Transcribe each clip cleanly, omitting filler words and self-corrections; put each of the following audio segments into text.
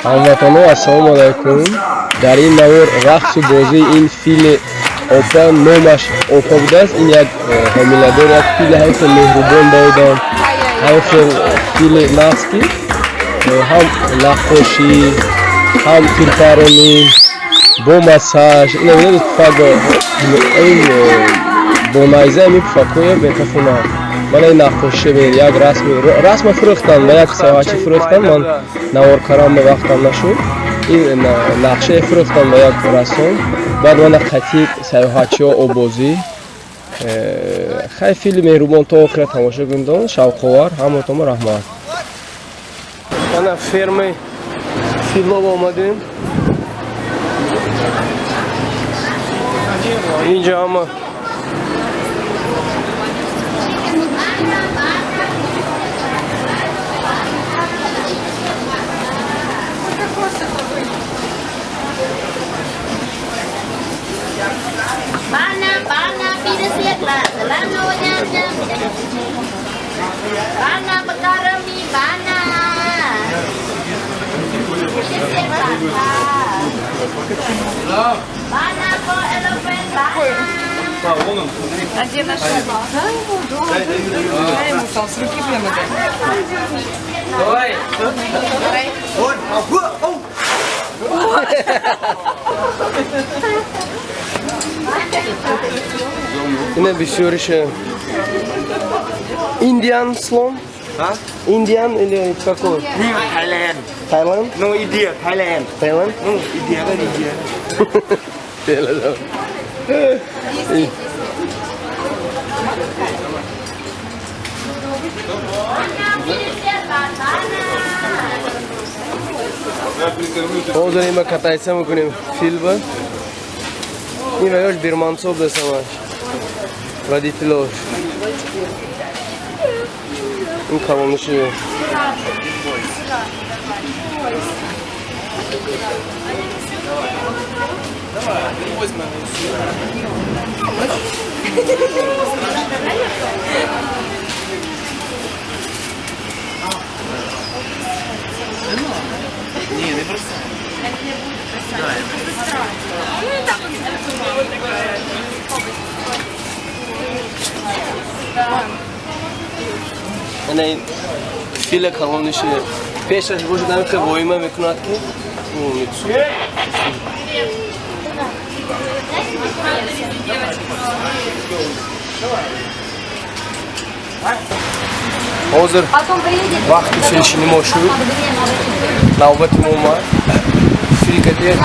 Ҳамватанҳо, ассалому алайкум. Дар ин навор рақсу бозии ин фили опа, номаш Опа будааст. Ин як ҳомиладор, як фили ҳам хел меҳрубон ба одам, ҳам хел фили нағз, ки ҳам наққошӣ, ҳам тирпаронӣ бо массаж. Ина бинед, пуфак ин бо найза ҳамин пуфакҳоя метафонад. Мана ин наққошӣ бинед, як расми расма фурӯхтан ба як саёҳатчӣ фурӯхтан. Ман навор кардам, ба вақтам нашуд. Ин нақшае фурӯхтан ба як рассом. Баъд мана қатиб саёҳатчиҳо обозӣ. Хай, филми меҳрубон то охира тамошо кунед, шавқовар. Ҳаматонба раҳмат. Мана фермаи филов омадем. Инҷа ҳама Bana, bana, pida siak la, selano nyam nyam. Bana perkara mi bana. Pida siak la. Bana for elephant bana. А где наша? Дай ему, да. Дай ему там с руки прямо дай. Давай. Ина бисёриша Indian слон? Indian или какой? Thailand. Таиланд? No, India, Thailand. Таиланд? No, India kan India. Bana pida siak la, bana. Ҳозир има катайса мекунем филма. Ин ваёш бирманцо будасамаш. Водителош. Ин калониши. Ана ин фила калониши. Пешаш бошад, ҳамин хел воима мекунад, ки ҳозир Потом приедет. вақти филшини мо шуд, навбати мо омад. Филкати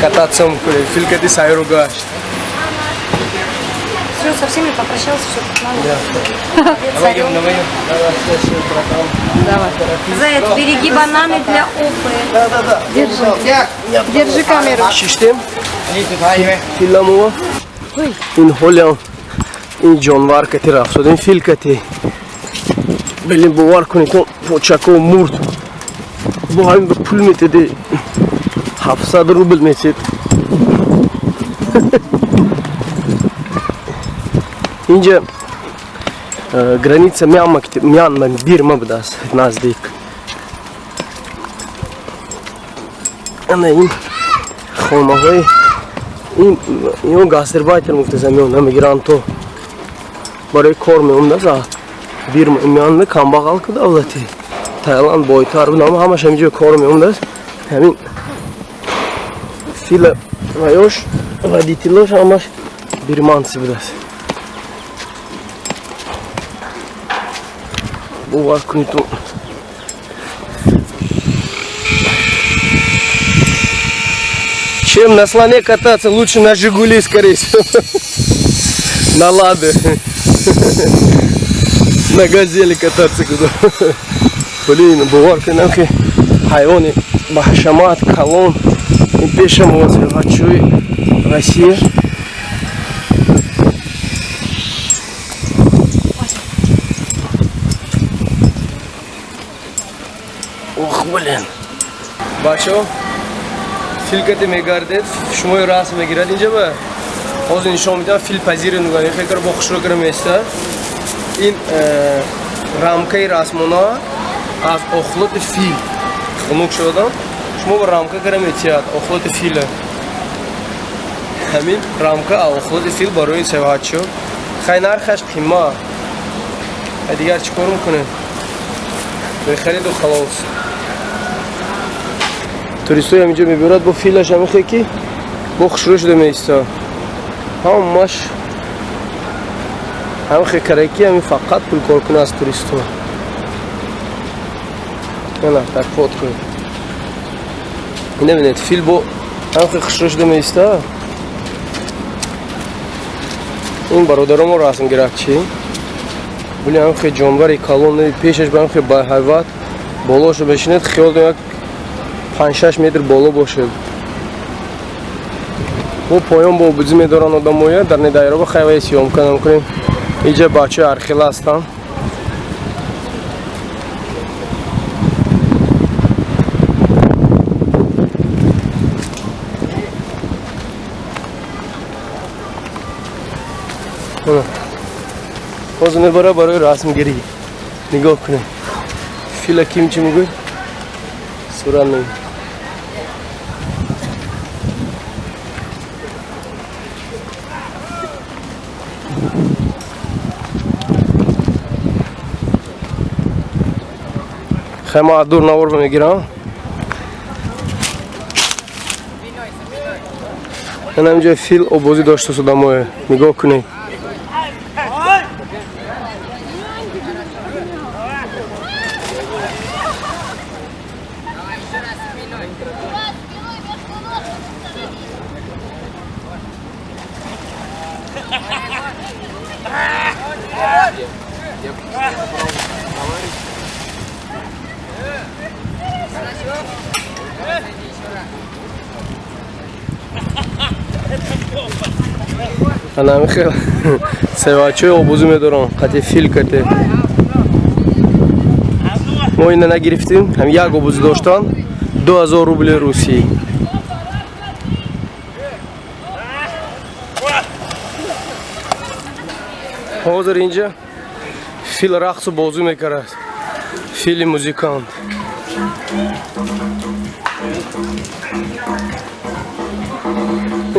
кататься мекунем, филкати сайру гашт. Все, со всеми попрощался, все как надо. Давай, давай, братан. Давай. Заяц, береги бананы для Опы. Держи. Держи камеру. Шиштем филамова. Ин ҳолиам ин ҷонвар кати рафтодем, фил кати. Блин, бовар кунед, он почако мурд. Бо ҳамин ба пул метеди, 700 рубл метед. Инҷа граница Мянма, Мянма Бирма будааст наздик. Ана ин хонаҳои ин ин гастарбайтер муфтаса, меонда мигранто барои кор меомдаса Бирма, Мянма камбағал ку, давлати Таиланд бойтар буд, аммо ҳамаш ҳаминҷо кор меомдааст. Ҳамин фила ваёш водителош ҳамаш бирманцы будааст. Бовар кунед, чем на слоне кататься, лучше на Жигули, скорее всего. На Ладе. На Газели кататься куда. Блин, бовар кунам, ки ҳайвони баҳашамат калон. Ин пеша муосиратчӯи Россия. Ох, блин. Бачо, филкате мегардед, шумои расм мегирад инҷа ба. Ҳозир нишон медиҳам фил пазири нугани, фикр бо хушрӯ кара места. Ин рамкаи расмона аз охлоти фил хунук шудам. Шумо ба рамка кара метиҳад охлоти фила. Ҳамин рамка охлоти фил барои саёҳатчиё. Хай нархаш қимат. Дигар чӣ кор мекунем? Мехариду халос. Туристои ҳаминҷо мебиёрад бо филаш ҳамихе ки бо хушрӯ шуда меиста. Ҳамаш ҳамихе караки ҳамин фақат пул кор кунад аз туристо. Ана так фот кунед. Бинед фил бо ҳамихе хушрӯ шуда меиста. Ин бародаро мо расм гиракчи. Були ҳамихе ҷонвари калон пешаш ба ҳамихе байҳайват болошо мешинед, хиёл дорем як 5-6 метр боло бошед. Бо поён бо обузӣ медоранд одамоя, дар недайроба хайваи съёмка намкунем. Иҷа бачаҳои архила ҳастанд. Ҳозир мебара барои расмгирӣ. Нигоҳ кунед. Фила ким чӣ мегӯяд? Сурат мегирад. Хай ман аз дур навор мегирам. Ин ҳаминҷо фил обозӣ доштааст одамое. Нигоҳ кунед. Ана хел севачои обозӣ медорам, қати фил кате. Мо ина нагирифтем, ҳам як обозӣ доштан, 2000 рубли русӣ. Ҳозир инҷа фил рақсу бозӣ мекард. Фили музикант.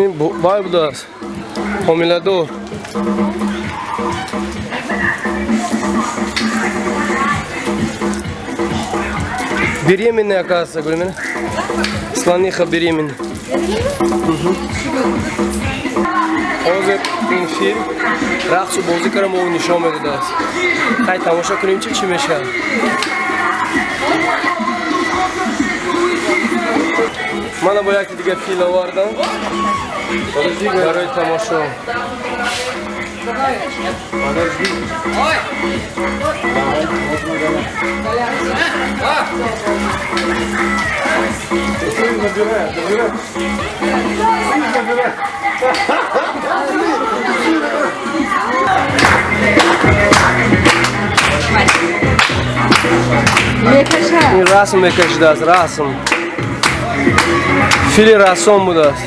Ин вай будааст. Ҳомиладор. Беременная, оказывается, говорю, меня. Слониха беременная. Ҳозир ин фил рақсу бозӣ кара мо нишон медодааст. Хай тамошо кунем чи чӣ мешавад. Мана бо яке дига фил овардам барои тамошо. Ин расм мекашидааст, расм. Фили рассом будааст.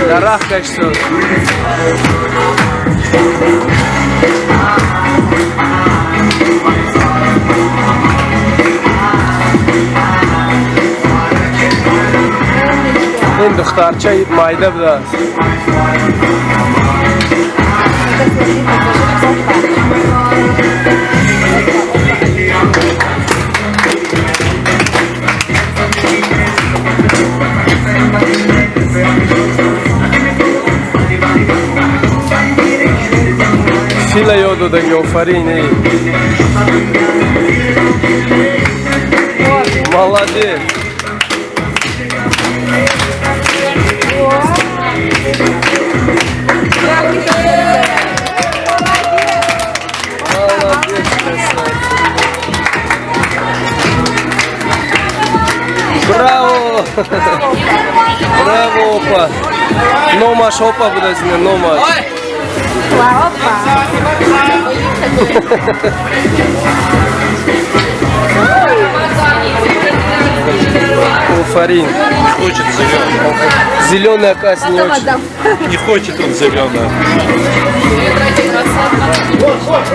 Дарахт кашид. Ин духтарча майда будааст. Фила ёд додаги, офарин. Молодец. Молодец, красавица. Браво! Браво, опа! Номаш Опа будааст, ина номаш. Опа. Офарин. Хочет зеленый. Зеленая, оказывается, не очень. Не хочет он зеленый.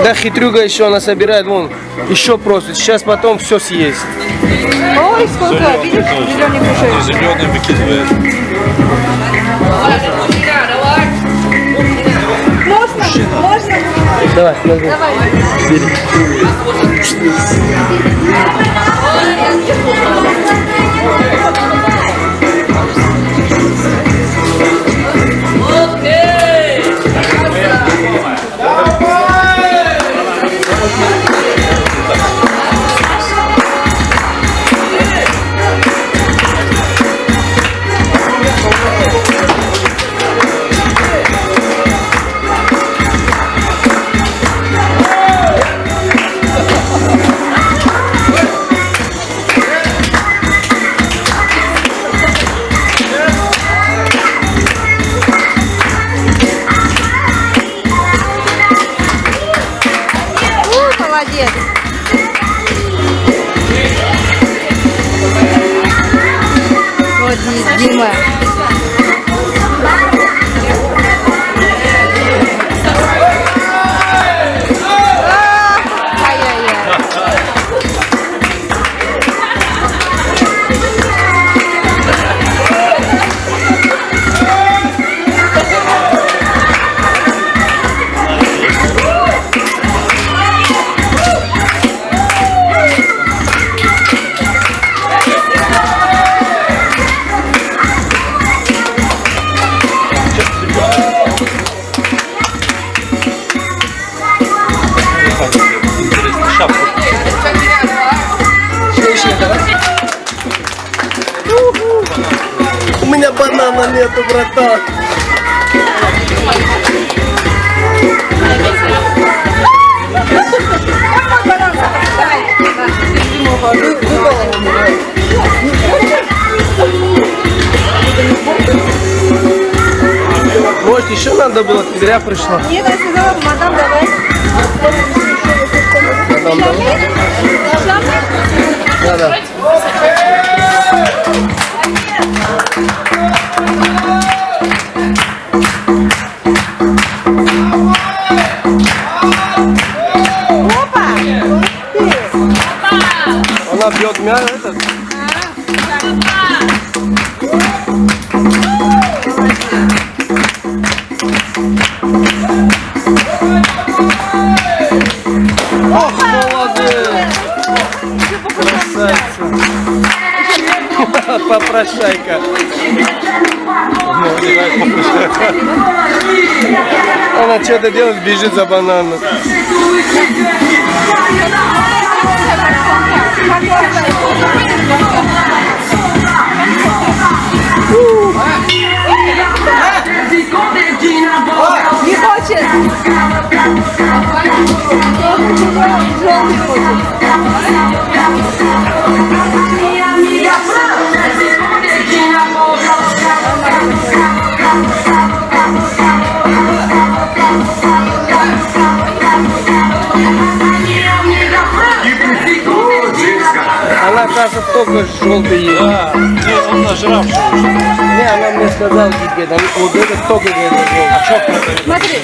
Да, хитрюга еще она собирает, вон, еще просит. Сейчас потом все съест. Ой, сколько, видишь, зеленый кушает. Зеленый выкидывает. Можно? Можно? Давай, давай. Давай. Бери. Молодец. Вот Дима. Ай-яй-яй. Интересно, шапку. У меня банана нету, братан. Может, еще надо было? Ты зря пришла. Нет, я сказала, мадам, давай. Мадам, давай. Да, да. Опа! Она бьет мяч этот. Ох, молодец! Красавица! Попрошайка. Она что-то делает, бежит за бананом. Не хочет. Желтый хочет. Она, кажется, только желтый ест. Да, не, он нажравший уже. Не, она мне сказала, говорит, вот это только, говорит, желтый. А что продают? Смотри.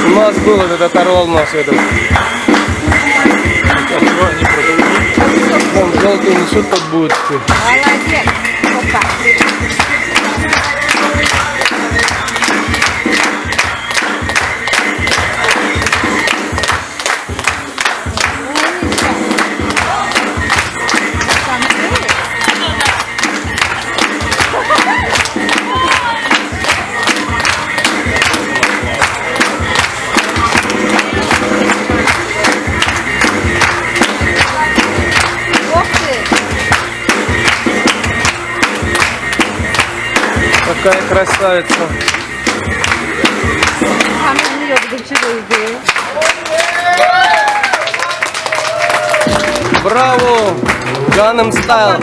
У нас был этот, оторвал нас этот. А чего они продают? Вон, желтый несут под будку. Молодец. Опа. Какая красавица. Браво! Gangnam Style.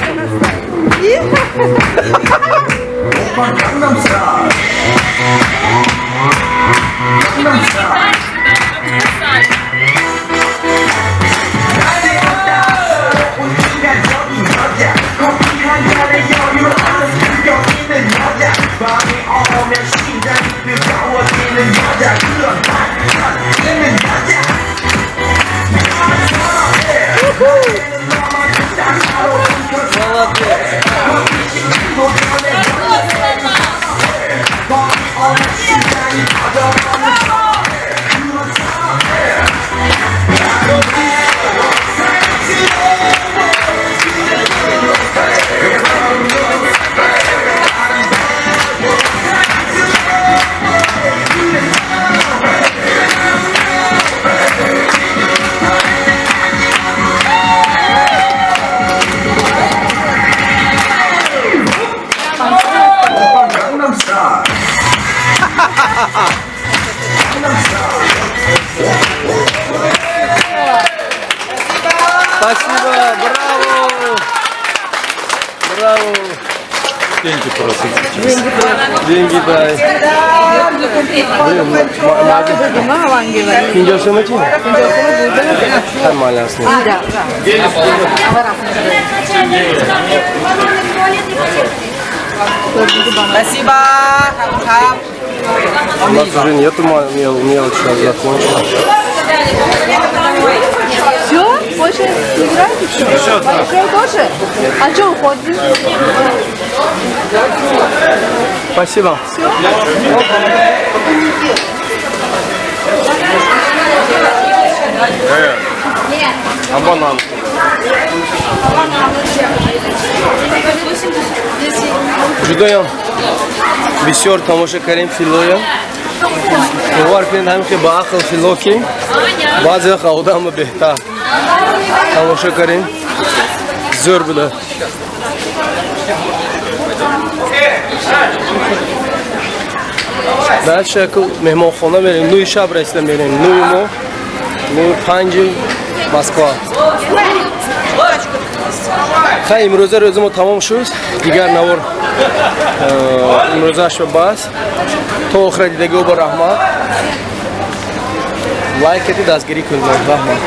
Спасибо, браво! Браво! Деньги просят. Деньги дай. 50 сомати? Нормально. Спасибо. У нас уже нету мелочи, закончилось. Все? Больше не играете? Еще тоже? А что уходите? Спасибо. Все? А банан? Ҷудоям бисёр тамоша кардем филоям. Бовар кунед, ҳамин ки ба ақл фило ки баъзе вақт одамро беҳтар тамоша кардем, зӯр буда. Дальше яку меҳмонхона мерем, 9 шаб расида мерем, 9 мо, 9:05 Москва. Хай, имрӯза рӯзи мо тамом шуд, дигар навор имрӯзааш бас. То охира дидагиҳо ба раҳмат. Лайк кардӣ, дастгирӣ кунед, раҳмат.